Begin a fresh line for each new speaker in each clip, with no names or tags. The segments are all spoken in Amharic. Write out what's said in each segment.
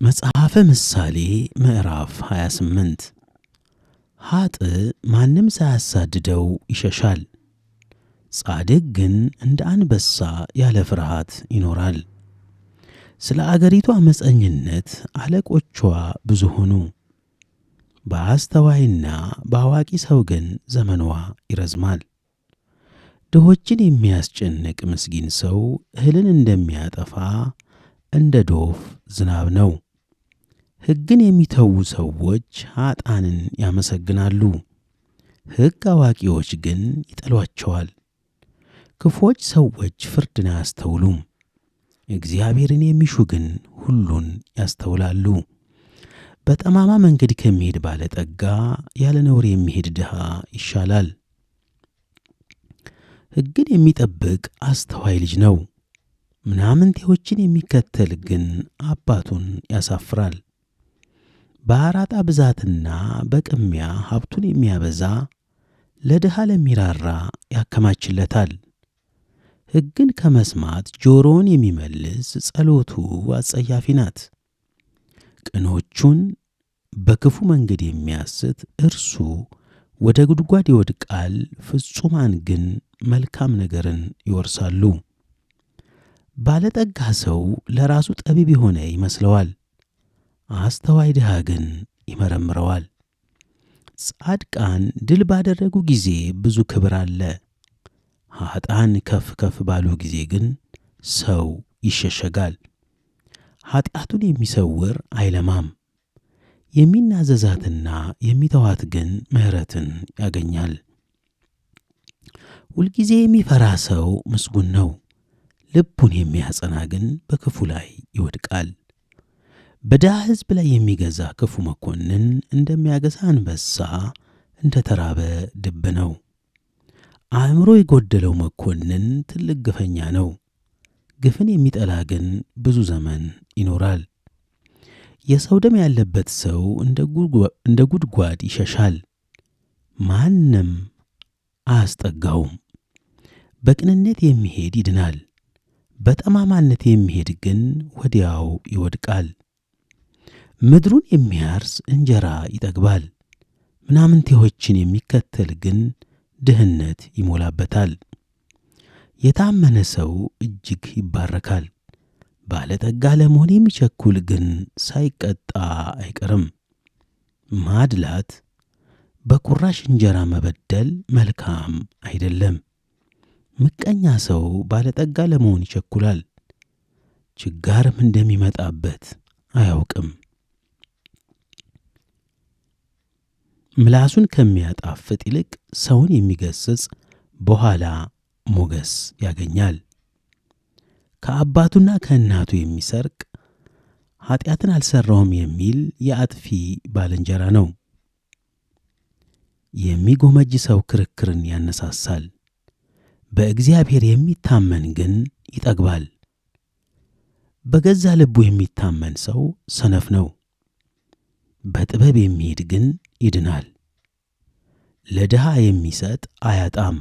መጽሐፈ ምሳሌ ምዕራፍ 28። ኀጥእ ማንም ሳያሳድደው ይሸሻል፣ ጻድቅ ግን እንደ አንበሳ ያለ ፍርሃት ይኖራል። ስለ አገሪቱ ዓመፀኝነት አለቆቿ ብዙ ሆኑ፣ በአስተዋይና በአዋቂ ሰው ግን ዘመኗ ይረዝማል። ድሆችን የሚያስጨንቅ ምስኪን ሰው እህልን እንደሚያጠፋ እንደ ዶፍ ዝናብ ነው። ሕግን የሚተዉ ሰዎች ኀጥኣንን ያመሰግናሉ፣ ሕግ አዋቂዎች ግን ይጠሏቸዋል። ክፉዎች ሰዎች ፍርድን አያስተውሉም፣ እግዚአብሔርን የሚሹ ግን ሁሉን ያስተውላሉ። በጠማማ መንገድ ከሚሄድ ባለጠጋ ያለ ነውር የሚሄድ ድሃ ይሻላል። ሕግን የሚጠብቅ አስተዋይ ልጅ ነው፣ ምናምንቴዎችን የሚከተል ግን አባቱን ያሳፍራል። በአራጣ ብዛትና በቅሚያ ሀብቱን የሚያበዛ ለድሃ ለሚራራ ያከማችለታል። ሕግን ከመስማት ጆሮውን የሚመልስ ጸሎቱ አጸያፊ ናት። ቅኖቹን በክፉ መንገድ የሚያስት እርሱ ወደ ጉድጓድ ይወድቃል፣ ፍጹማን ግን መልካም ነገርን ይወርሳሉ። ባለጠጋ ሰው ለራሱ ጠቢብ የሆነ ይመስለዋል፣ አስተዋይ ድሃ ግን ይመረምረዋል። ጻድቃን ድል ባደረጉ ጊዜ ብዙ ክብር አለ፣ ኀጥኣን ከፍ ከፍ ባሉ ጊዜ ግን ሰው ይሸሸጋል። ኀጢአቱን የሚሰውር አይለማም፣ የሚናዘዛትና የሚተዋት ግን ምሕረትን ያገኛል። ሁልጊዜ የሚፈራ ሰው ምስጉን ነው፣ ልቡን የሚያጸና ግን በክፉ ላይ ይወድቃል። በድሃ ሕዝብ ላይ የሚገዛ ክፉ መኮንን እንደሚያገሳ አንበሳ እንደ ተራበ ድብ ነው። አእምሮ የጎደለው መኮንን ትልቅ ግፈኛ ነው፣ ግፍን የሚጠላ ግን ብዙ ዘመን ይኖራል። የሰው ደም ያለበት ሰው እንደ ጉድጓድ ይሸሻል፣ ማንም አያስጠጋውም። በቅንነት የሚሄድ ይድናል፣ በጠማማነት የሚሄድ ግን ወዲያው ይወድቃል። ምድሩን የሚያርስ እንጀራ ይጠግባል፣ ምናምንቴዎችን የሚከተል ግን ድህነት ይሞላበታል። የታመነ ሰው እጅግ ይባረካል፣ ባለጠጋ ለመሆን የሚቸኩል ግን ሳይቀጣ አይቀርም። ማድላት በቁራሽ እንጀራ መበደል መልካም አይደለም። ምቀኛ ሰው ባለጠጋ ለመሆን ይቸኩላል፣ ችጋርም እንደሚመጣበት አያውቅም። ምላሱን ከሚያጣፍጥ ይልቅ ሰውን የሚገስጽ በኋላ ሞገስ ያገኛል። ከአባቱና ከእናቱ የሚሰርቅ ኃጢአትን አልሠራሁም የሚል የአጥፊ ባልንጀራ ነው። የሚጎመጅ ሰው ክርክርን ያነሳሳል፣ በእግዚአብሔር የሚታመን ግን ይጠግባል። በገዛ ልቡ የሚታመን ሰው ሰነፍ ነው፣ በጥበብ የሚሄድ ግን ይድናል። ለድሃ የሚሰጥ አያጣም፣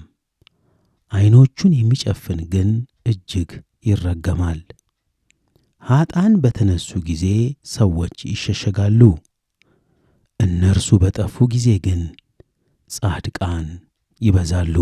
ዓይኖቹን የሚጨፍን ግን እጅግ ይረገማል። ኀጥኣን በተነሱ ጊዜ ሰዎች ይሸሸጋሉ፣ እነርሱ በጠፉ ጊዜ ግን ጻድቃን ይበዛሉ።